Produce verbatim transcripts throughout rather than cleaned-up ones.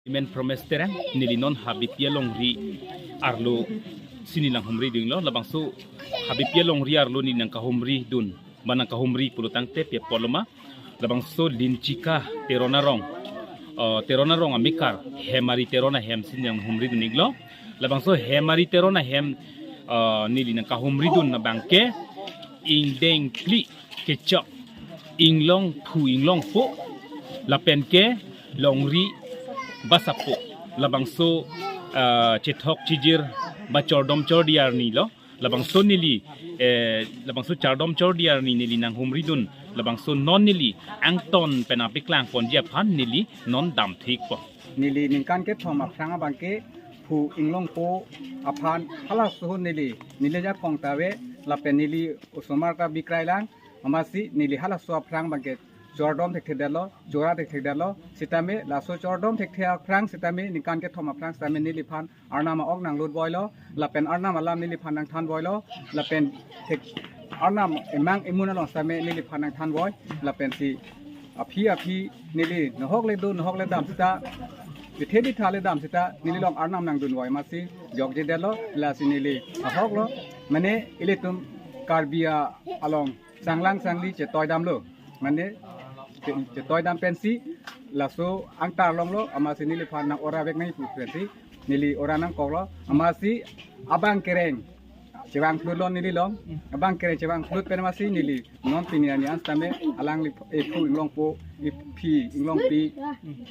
Men Promes Terang, neli non Habibie alongri arlo si neli nanghumridunlo, labangso Habibie alongri arlo neli nangkahumridun, ba nangkahumri pulotangte pi apot loma, labangso Linchika Teron arong, eh, Teron arong amekar Hemari Teron ahem si neli nanghumridun-iklo. Labangso Hemari Teron ahem, eh, neli nangkahumridun abangke ingdeng phli kechok, inglong phu inglongpo, lapen ke longri basapo, labangso, eh, chethok chijir ba chordom chordi arnilo. Labangso neli, eh, labangso chordom chordi arni neli nanghumridun, labangso non neli angton pen nangpaklangponji aphan neli non damthu-ikpo. Neli ningkan kethom aphrang abangke phu inglongpo aphan halaso ahut neli, neli ajakong ta ave, lapen neli osomar ta bikrailang, amatsi neli halaso aphrang abangke chordom thekthedetlo, chora thekthedetlo, sitame laso chordom thekthe aphrang sitame ningkan kethom aphrang sitame neliphan Arnam a-ok nanglutvoilo, lapen Arnam alam neliphan nangthanvoilo, lapen thek Arnam emang emun along sitame neliphan nangthanvoi, lapensi aphi aphi neli nohok le do, nohok le dam sita, bithe bitha le dam sita, neli along Arnam nangdunvoi amatsi jokjedetlo, lasi neli ahoklo, mane ilitum Karbi a along sanglang sangli chetoidamlo, mane che-, chetoidam pensi laso angtar longlo, amatsi neliphan nang-ora vek nangji pu pensi neli ora nangkoklo, amatsi abang kereng chevang phlutlo neli along, abang kereng chevang phlut pen amatsi neli non pini arni an sitame alangli ephu inglongpo, ephi inglongpi,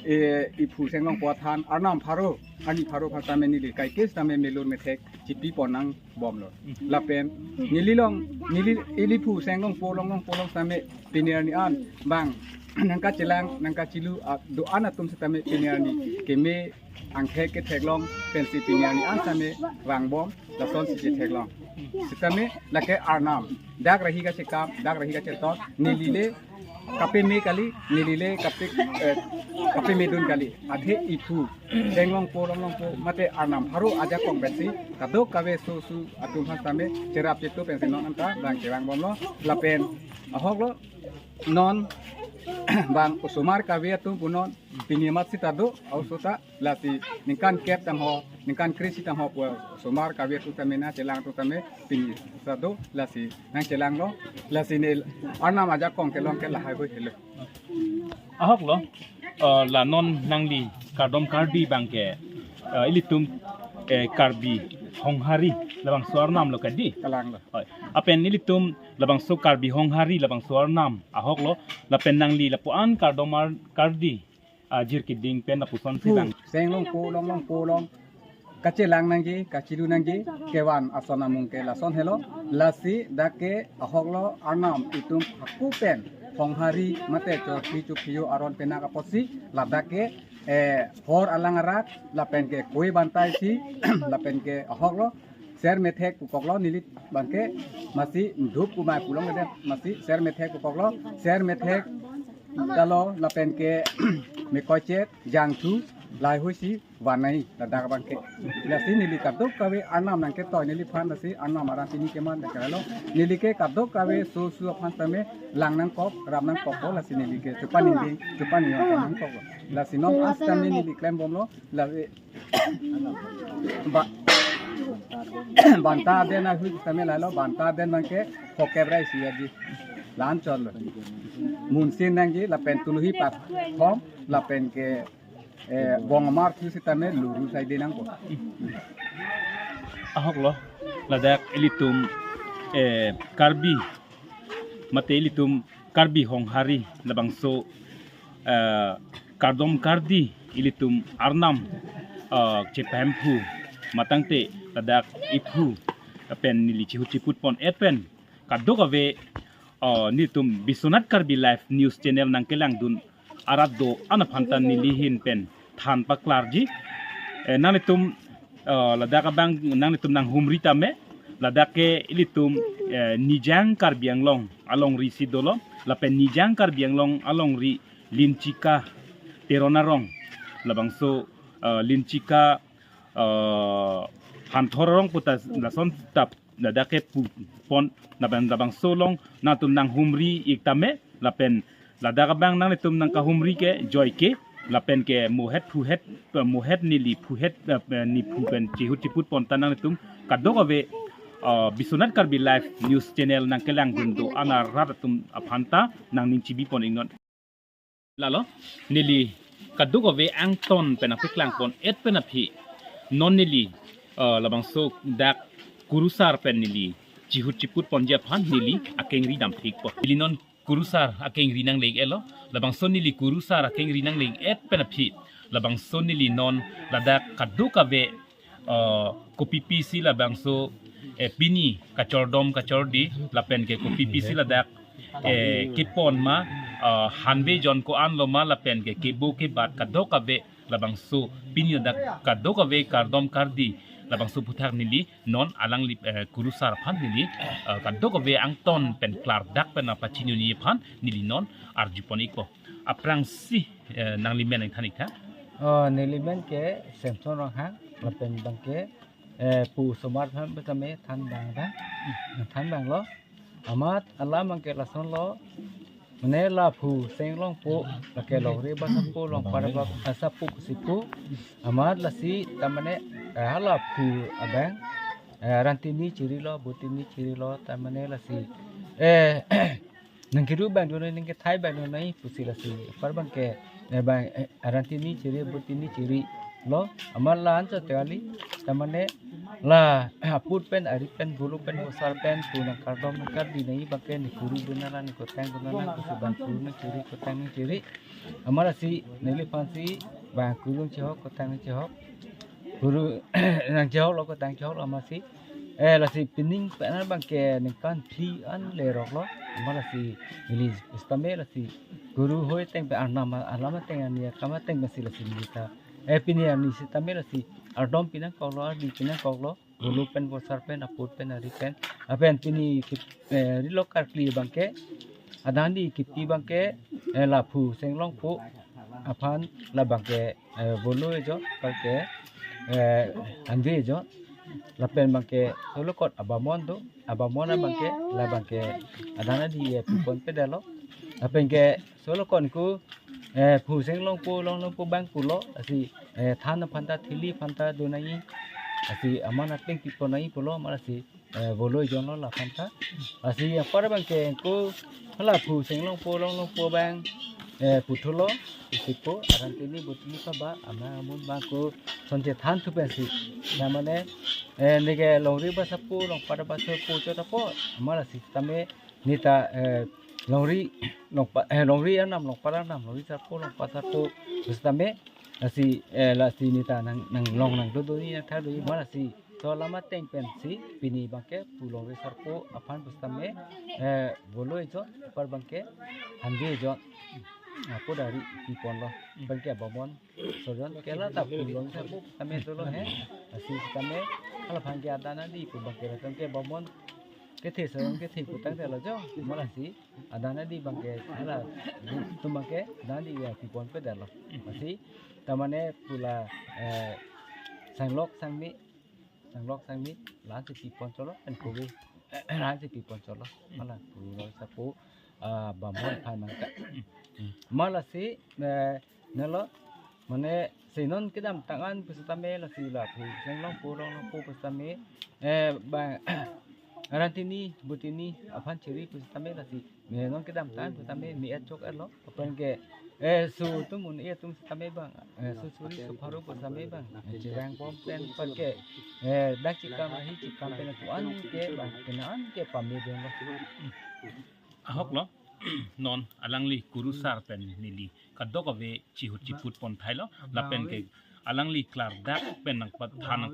e, ephu seng longpo athan Arnam pharo, arni pharo aphan sitame neli kaike sitame melur methek chipipon nangbomlo. Lapen neli along, neli ili phu seng longpo, long longpo along sitame pini arni an bang nangkachelang nangkachilu a do-an atum sitame pini arni keme angthek ketheklong pensi pini arni an sitame vangbom, lasonsi chetheklong. Sitame lake Arnam dak rahi kachekam, dak rahi kacheton, neli le kapeme kali, neli le kape, eh, kapemedun kali. Athe ephu seng longpo, long longpo, mate Arnam pharo ajakong pensi kadokave sosu atum aphan sitame cherap chetu pensi non anta bang chevangbomlo, lapen ahoklo, non bang osomar kave atum pu non pini amatsi ta do, aoso ta, lasi ningkan kep tangho, ningkan kre-isi tangho pu osomar kave atum sitame nangchelang atum sitame pini ta do, lasi nangchelanglo, lasi ne Arnam ajakong kelong ke lahai hoi helo. Ahoklo, eh, la non nangli kardom kardi abangke, eh, ilitum, eh, Karbi Honghari labangso Arnam lo kadi. Kalanglo. Oi. Apen ilitum labangso Karbi Honghari labangso Arnam ahoklo, lapen nangli lapu-an kardom ar-, kardi ajir keding pen lapuson si bang. Seng longpo, long longpo along kachelang nangji, kachilu nangji, kevan ason amung ke lason helo, lasi dak ke ahoklo Arnam itum hako pen Honghari mate chorpi chophiyo aron penak apotsi, ladak ke, eh, hor alang arat, lapen ke koi bantai si, lapen ke ahoklo, ser methek pukoklo neli abangke, amatsi dhup kumai pulongledet amatsi ser methek pukoklo, ser methek dalo, lapen ke mekoichet, jangthu, lahai hoi si vanai ladak abangke. Lasi neli kadokave Arnam nangketoi neliphan, lasi Arnam aram pini keman dak kalo. Neli ke kadokave sosu aphan sitame lang nangkok, ram nangkokpo, lasi neli ke chupan ningding, chupan ningding nangkoklo. Lasi non an sitame neli klembomlo, lasi ba-, banta aden ahui sitame lahelo, banta aden abangke phokep ra isi aji. La-an chotlo. Munsin nangji, lapen tuluhi pathom, lapen ke, eh, bong amar thu sitame luru saide nangpo. Ahoklo, ladak ilitum, eh, Karbi, mate ilitum Karbi Honghari labangso, eh, kardom kardi ilitum Arnam, eh, chepahemphu matangte ladak ephu pen neli chihut chiputpon-et pen kadokave, eh, nelitum Biswanath Karbi Live News Channel nangkelangdun arat do-an aphan ta neli ahin pen than paklarji. Eh, nanglitum, eh, ladak abang nanglitum nanghumri tame, ladak ke ilitum, eh, Nijang Karbi Anglong alongri si dolo, lapen Nijang Karbi Anglong alongri Linchika Teron arong, labangso, eh, Linchika, eh, Hanthor arong pu ta lason tap ladak ke pupon, lapen labangso along nangtum nanghumri-ik tame, lapen ladak abang nanglitum nangkahumri ke joike, lapen ke mohet phuhet, mohet neli phuhet, eh, niphu pen chihut chiput pon ta nangtum kadokave, eh, Biswanath Karbi Live News Channel nangkelang dun do-an arat atum aphan ta nangning chibi pon iknon. Lalo, neli kadokave angton pen apeklang pon et pen aphi. Non neli, eh, labangso dak kurusar pen neli chihut chiput ponji aphan neli akengri damthik po. Neli non kurusar akengri nangle-et lo. Labangso neli kurusar akengri nangle-et pen aphi. Labangso neli non ladak kadokave, eh, kopi pisi labangso, eh, pini kachordom kachordi lapen ke kopi pisi ladak, eh, kepon ma, eh, hanve jon ko-an lo ma lapen ke kebo kebat kadokave labangso pini ladak kadokave kardom kardi labangso aphuthak neli non alangli, eh, kurusar aphan neli, eh, kadokave angton pen klardak pen apachinini aphan neli non arju pon ikpo. Aphrangsi, eh, nanglimen nangthan iktha. Oh, nelimen ke Samson Ronghang, lapen abangke, eh, pu osomar aphan pusitame than abang tha, than abang lo. Amat alam abangke lason lo, mane la phu Senglongpo, lake longri basapo, longpar basapo kusipo. Amat lasi, ta mane, eh, hala phu abang, eh, arantini chiri lo, butini chiri lo, ta mane lasi, eh, nangkiru abang do nangkethai abang do nang pusi lasi, apar abangke, eh, abang, eh, arantini chiri, butini chiri lo, amat la anchot kali, ta mane la aput pen, ari pen, bulu pen, bosar pen, pu nangkardom nangkardi nang abangke nikuru dun nang, nikotang dun nang, kusi abang kuru nangchiri, kotang nangchiri. Amat lasi neliphansi abang kuru nangchihok, kotang nangchihok. Kuru nangchihok lo, kotang chihok lo amatsi. Eh, lasi pining pen abangke ningkan phli an lerok lo. Amat lasi neli pusitame lasi kuru hoi ateng pen arnam alam ateng, arni akam ateng pensi lasi neli ta. Eh, pini arni sitame lasi ardom pi nangkok lo, ardi pi nangkok lo. Bulu pen, bosar pen, aput pen, ari pen. Lapen pini ki-, eh, rilo karkli abangke, adang di kipi abangke, eh, la phu Senglongpo aphan la abangke, eh, bulu ejo, apar ke, eh, hanve ejo. Lapen abangke solokot abamon do, abamon abangke, la abangke adang di, eh, pipon pedalo. Lapen ke solokot ko, eh, phu Senglongpo, Longlongpo abang pulo, lasi, eh, than aphan ta, thili aphan ta do nang, lasi amat ateng pipon nang pulo, amat lasi, eh, bulu ejon lo la aphan ta. Lasi apar abangke ko, hala phu Senglongpo, Longlongpo abang, eh, puthulo, isipo, arantini butini kaba, amat amun abang ko, sonche than thu pensi. Na mane, eh, neke longri basapo, longpar basapo chot apot, amat lasi tame, neta, eh, longri, longpa-, eh, longri arnam, longpar arnam, longri sarpo, longpar sarpo, pusitame, lasi, eh, lasi neta nang, nanglong nangdo do ni nangthar do ni, amat lasi, so alam ateng pensi, pini abangke, pu longri sarpo aphan pusitame, eh, bulu ejon, apar abangke, hanve ejon, apot ari pipon lo, abangke abamon, sojon, ke la ta pu longri sarpo tame dolo he, lasi tame, hala abangke adang di pu abangke, tame ke abamon, kethe sojon kethe pu tangte lo jo, amat lasi, adang di abangke, hala, atum abangke, adang di ya pipon pedalo. Lasi, ta mane pu la, eh, sanglok sangni, sanglok sangni, la-ansi pipon cholo, pen kove, la-ansi pipon cholo, hala, pu longri sarpo, ah, abamon aphan nangta. Amat lasi, eh, nelo, mane, si non kedamtang an pusitame lasi la phu Senglongpo, Longlongpo pusitame, eh, abang, arantini, butini, aphan chiri pusitame lasi, eh, non kedamtang an pusitame, me-et chok-et lo, apar ke, eh, su atum un-e atum sitame abang, eh, su suri su pharo pusitame abang, eh, chevang bom pen apar ke, eh, dak chikam ahi chikam pen atu an ke abang, kena an ke pame dun lo. Ahok lo, non alangli kurusar pen neli kadokave chihut chiput pon thai lo, lapen ke alangli klardak pen nangpathan nang